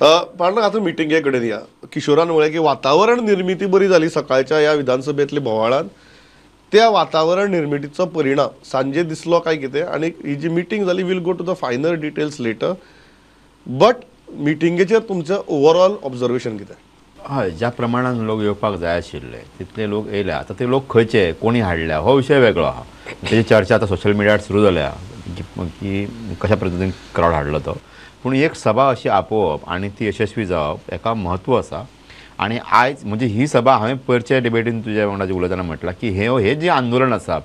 पांडुरंग, आतां मिटिंगे कडेन या. किशोरान म्हळें की वातावरण निर्मिती बरी जाली सकाळच्या ह्या विधानसभेतल्या बोवाळान. त्या वातावरण निर्मितीचो परिणाम सांजे दिसलो काय कितें? आनी ही जी मिटींग जाली, we'll go to the final details later, but मिटिंगेचेर तुमचें ओवरऑल ऑब्जर्वेशन कितें? हय, ज्या प्रमाणान लोक येवपाक जाय आशिल्ले तितले लोक येयले. आतां ते लोक खंयचे, कोणी हाडल्या हो विशय वेगळो आहा. तेजी चर्चा आतां सोशल मिडियार सुरू जाल्या की कशा पद्दतीन क्रावड हाडलो तो. पूण एक सभा अशी आपोवप आनी ती यशस्वी जावप हेका म्हत्व आसा. आनी आयज म्हणजे ही सभा हांवें पयरच्या डिबेटीन तुज्या वांगडा जे उलयतना म्हटलां की हें जें आंदोलन आसा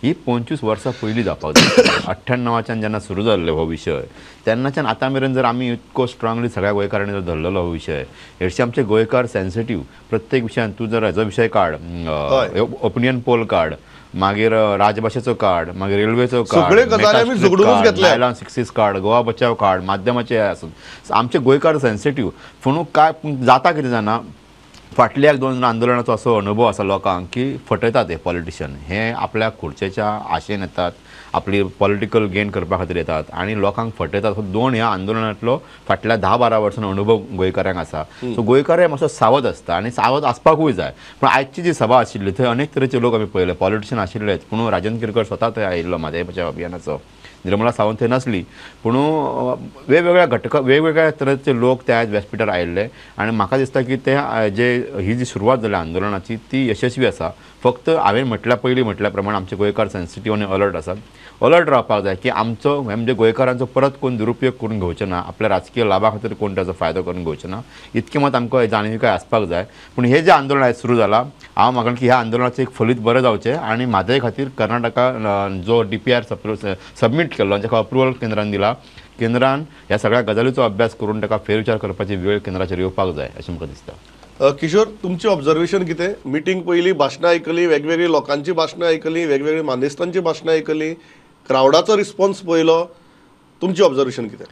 ही 25 वर्सां पयलीं जावपाक जाय. 98च्यान जेन्ना सुरू जाल्लो हो विशय तेन्नाच्यान आतां मेरेन जर आमी इतको स्ट्रांगली सगळ्या गोंयकारांनी जर धरलेलो हो विशय, हरशीं आमचे गोंयकार सेन्सिटीव प्रत्येक विशयान. तूं जर हेजो विशय काड, ओपिनियन पोल काड, मागीर राजभाशेचो काड, मागीर रेल्वेचो काड, नायलॉन 60 काड, गोवा बचाव काड, माध्यमाचे आसून आमचे गोंयकार सेन्सिटीव. पूण काय जाता कितें जाणा, फाटल्या एक दोन आंदोलनाचो असो अनुभव आसा लोकांक की फटयतात हे पॉलिटिशियन, हे आपल्या खुर्चेच्या आशेन येतात, आपली पॉलिटिकल गेन करपा खातीर येतात आनी लोकांक फटयतात. हो दोन ह्या आंदोलनांतलो फाटल्या 10-12 वर्सां अनुभव गोंयकारांक आसा. सो गोंयकार हे मातसो सावध आसता आनी सावध आसपाकूय जाय. पूण आयची जी सभा आशिल्ली थंय अनेक तरेचे लोक आमी पळयले, पॉलिटिशियन आशिल्लेच, पूण राजन केरकर स्वता थंय आयिल्लो म्हादय बचाव अभियानाचो, निर्मला सावंत थंय नासली, पूण वेगवेगळ्या घटक वेगवेगळ्या तरेचे लोक त्या आयज व्यासपिठार आयिल्ले. आनी म्हाका दिसता की ते जे ही जी सुरवात जाल्या आंदोलनाची ती यशस्वी आसा. फक्त हांवें म्हटल्या पयलीं म्हटल्या प्रमाण आमचे गोंयकार सेन्सिटीव आनी अलर्ट आसात. अलर्ट रावपाक जाय की आमचो म्हणजे गोंयकारांचो परत कोण दुरुपयोग करून घेवचो ना, आपल्या राजकीय लाभा खातीर कोण ताचो फायदो करून घेवचो ना, इतकें मात आमकां जाणविकाय आसपाक जाय. पूण हें जें आंदोलन आयज सुरू जालां, हांव म्हाका की ह्या आंदोलनाचें एक फलीत बरें जावचें आनी म्हादय खातीर कर्नाटका जो DPR submit केल्लो जाका अप्रुवल केंद्रान दिला, केंद्रान ह्या सगळ्या गजालीचो अभ्यास करून ताका फेरविचार करपाची वेळ केंद्राचेर येवपाक जाय अशें म्हाका दिसता. किशोर, तुमचें ऑब्जर्वेशन कितें? मिटींग पयली भाशणां आयकली, वेगवेगळी लोकांची भाशणां आयकली, वेगवेगळी मानेस्तांची भाशणां आयकली, क्रावडाचो रिस्पॉन्स पळयलो, तुमचें ऑब्जर्वेशन कितें?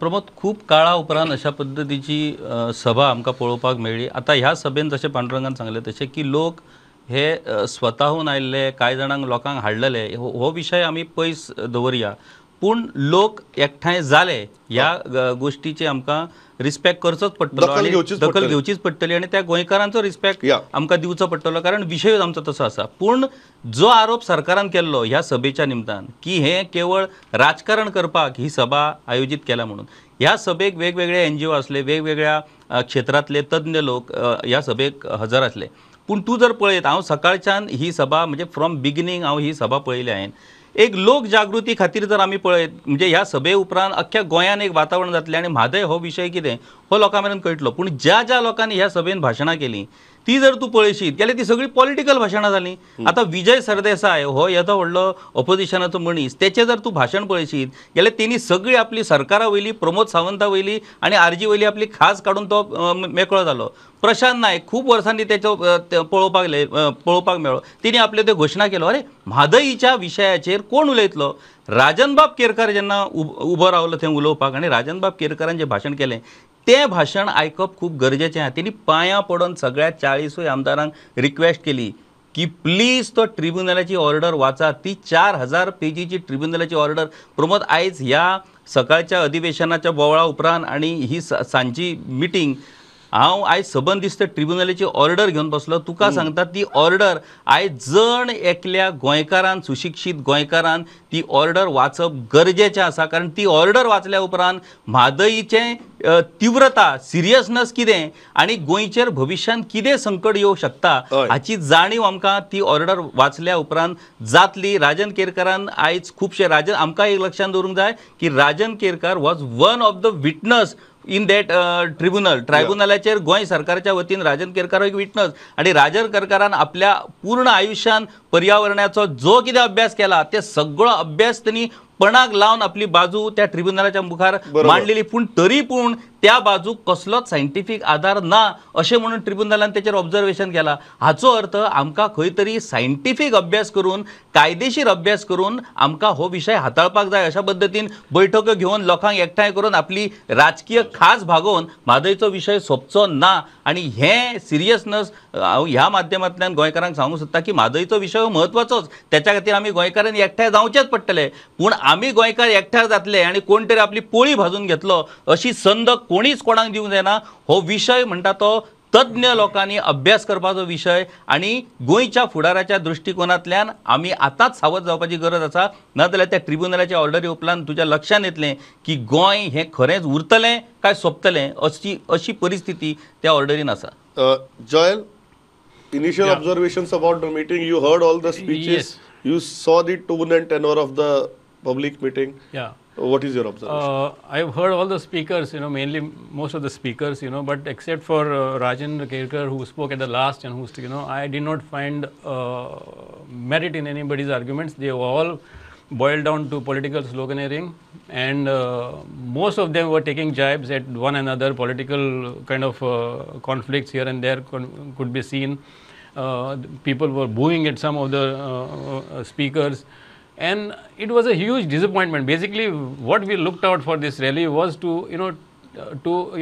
प्रमोद, खूब काळा उपरांत अशा पद्दतीची सभा आमकां पळोवपाक मेळ्ळी. आतां ह्या सभेन जशें पांडुरंगान सांगलें तशें की लोक हे स्वताहून आयिल्ले, कांय जाणांक लोकांक हाडलेले, हो विशय आमी पयस दवरया, पूण लोक एकठांय जाले ह्या गोश्टीची आमकां रिस्पेक्ट करचोच पडटलो आनी दखल घेवचीच पडटली आनी त्या गोंयकारांचो रिस्पेक्ट आमकां दिवचो पडटलो, कारण विशय आमचो तसो आसा. पूण जो आरोप सरकारान केल्लो ह्या सभेच्या निमतान की हें केवळ राजकारण करपाक ही सभा आयोजीत केल्या म्हणून, ह्या सभेक वेगवेगळे NGO आसले, वेगवेगळ्या क्षेत्रांतले तज्ञ लोक ह्या सभेक हजर आसले. पूण तूं जर पळयत, हांव सकाळच्यान ही सभा म्हणजे फ्रॉम बिगिनींग हांव ही सभा पळयली हांवें. एक लोक जागृती खातीर जर आमी पळयत म्हणजे ह्या सभे उपरांत अख्ख्या गोंयान एक वातावरण जातलें आनी म्हादय हो विशय कितें हो लोकां मेरेन कळटलो. पूण ज्या ज्या लोकांनी ह्या सभेन भाशणां केलीं ती जर तूं पळयशीत जाल्यार ती सगळी पॉलिटिकल भाशणां जालीं. आतां विजय सरदेसाय हो येदो व्हडलो ऑपोजिशनाचो मनीस, तेचें जर तूं भाशण पळयशीत जाल्यार तेणी सगळी आपली सरकारा वयली, प्रमोद सावंता वयली आनी RG वयली आपली खास काडून तो मेकळो जालो. प्रशांत नायक खूब वर्सांनी तेचो पळोवपाक मेळ्ळो, तेणी आपल्यो त्यो घोशणा केल्यो. अरे, म्हादईच्या विशयाचेर कोण उलयतलो? राजनबाब केरकर जेन्ना उबो रावलो थंय उलोवपाक आनी राजनबाब केरकरान जें भाशण केलें तें भाशण आयकप खूब गरजेचें आसा. तेणी पांयां पडून सगळ्या 40 आमदारांक रिक्वेस्ट केली की प्लीज तो ट्रिब्युनलाची ऑर्डर वाचा. ती 4000 पेजीची ट्रिब्युनलाची ऑर्डर प्रमोद, आयज ह्या सकाळच्या अधिवेशनाच्या बोवाळा उपरांत आनी ही सांजची मिटींग हांव आयज सबंद दिसता ट्रिब्युनलाची ऑर्डर घेवन बसलो. तुका सांगता ती ऑर्डर आयज जण एकल्या गोंयकारान, सुशिक्षीत गोंयकारान ती ऑर्डर वाचप गरजेचें आसा, कारण ती ऑर्डर वाचल्या उपरांत म्हादईचें तीव्रता, सिरियसनस कितें आनी गोंयचेर भविश्यांत कितें संकट येवंक शकता हाची जाणीव आमकां ती ऑर्डर वाचल्या उपरांत जातली. राजन केरकरान आयज खुबशे, राजन आमकां एक लक्षांत दवरूंक जाय की Rajan Kerkar was one of the witness in that tribunal. ट्रायब्युनलाचेर Goa सरकारच्या वतीन राजन केरकार एक विटनस आनी राजन केरकारान आपल्या पूर्ण आयुष्यान पर्यावरणाचो जो कितें अभ्यास केला ते सगळो अभ्यास तेणी पणाक लावन आपली बाजू त्या ट्रिब्युनलाच्या मुखार मांडलेली. पूण तरी पूण त्या बाजूक कसलोच सायंटिफीक आधार ना अशें म्हणून ट्रिब्युनलान तेचेर ऑब्जर्वेशन केला. हाचो अर्थ आमकां खंय तरी सायंटिफीक अभ्यास करून, कायदेशीर अभ्यास करून आमकां हो विशय हाताळपाक जाय. अशा पद्दतीन बैठको घेवन लोकांक एकठांय करून आपली राजकीय खास भागोवन म्हादयचो विशय सोंपचो ना. आनी हें सिरियसनस हांव ह्या माध्यमांतल्यान गोंयकारांक सांगूंक सोदता की म्हादयचो विशय हो म्हत्वाचोच, तेच्या खातीर आमी गोंयकारांनी एकठांय जावचेंच पडटलें. पूण आमी गोंयकार एकठांय जातले आनी कोण तरी आपली पोळी भाजून घेतलो अशी संद कोणीच कोणाक दिवंक जायना. हो विशय म्हणटा तो तज्ञ लोकांनी अभ्यास करपाचो विशय आनी गोंयच्या फुडाराच्या दृश्टिकोनांतल्यान आमी आतांच सावध जावपाची गरज आसा. नाजाल्यार त्या ट्रिब्युनलाच्या ऑर्डरी उपरांत तुज्या लक्षांत येतलें की गोंय हें खरेंच उरतलें काय सोंपतलें अशी अशी परिस्थिती त्या ऑर्डरीन आसा. Joel, initial observations about the meeting. You heard all the speeches. Yes. You saw the tone and tenor of the public meeting. Yeah. What is your observation? I've heard all the speakers, you know, mainly most of the speakers, you know, but except for Rajendra Kerkar, who spoke at the last and who's, you know, I did not find merit in anybody's arguments. They were all boiled down to political sloganeering, and most of them were taking jibes at one another. Political kind of conflicts here and there could be seen. People were booing at some of the speakers. And it was a huge disappointment. Basically, what we looked out for this rally was to, you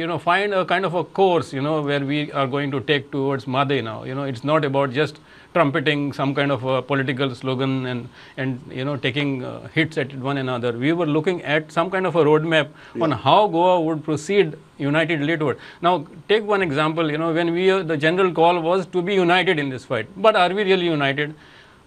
know, find a kind of a course, you know, where we are going to take towards Mhadei now. You know, it's not about just trumpeting some kind of a political slogan and you know, taking hits at one another. We were looking at some kind of a roadmap on how Goa would proceed unitedly toward. Now, take one example, you know, when we, the general call was to be united in this fight. But are we really united?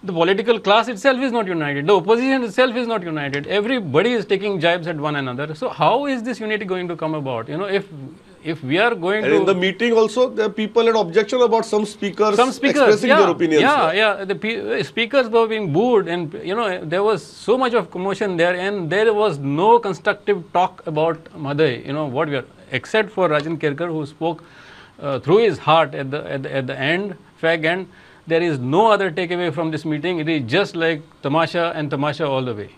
The political class itself is not united. The opposition itself is not united. Everybody is taking jibes at one another. So how is this unity going to come about? You know, if we are going and to... in the meeting also, the people had objection about some speakers expressing their opinions. Yeah, yeah. The speakers were being booed, and, you know, there was so much of commotion there, and there was no constructive talk about Mhadei, you know, what we are... Except for Rajan Kerkar, who spoke through his heart at the end, fag end. There is no other takeaway from this meeting. It is just like tamasha and tamasha all the way.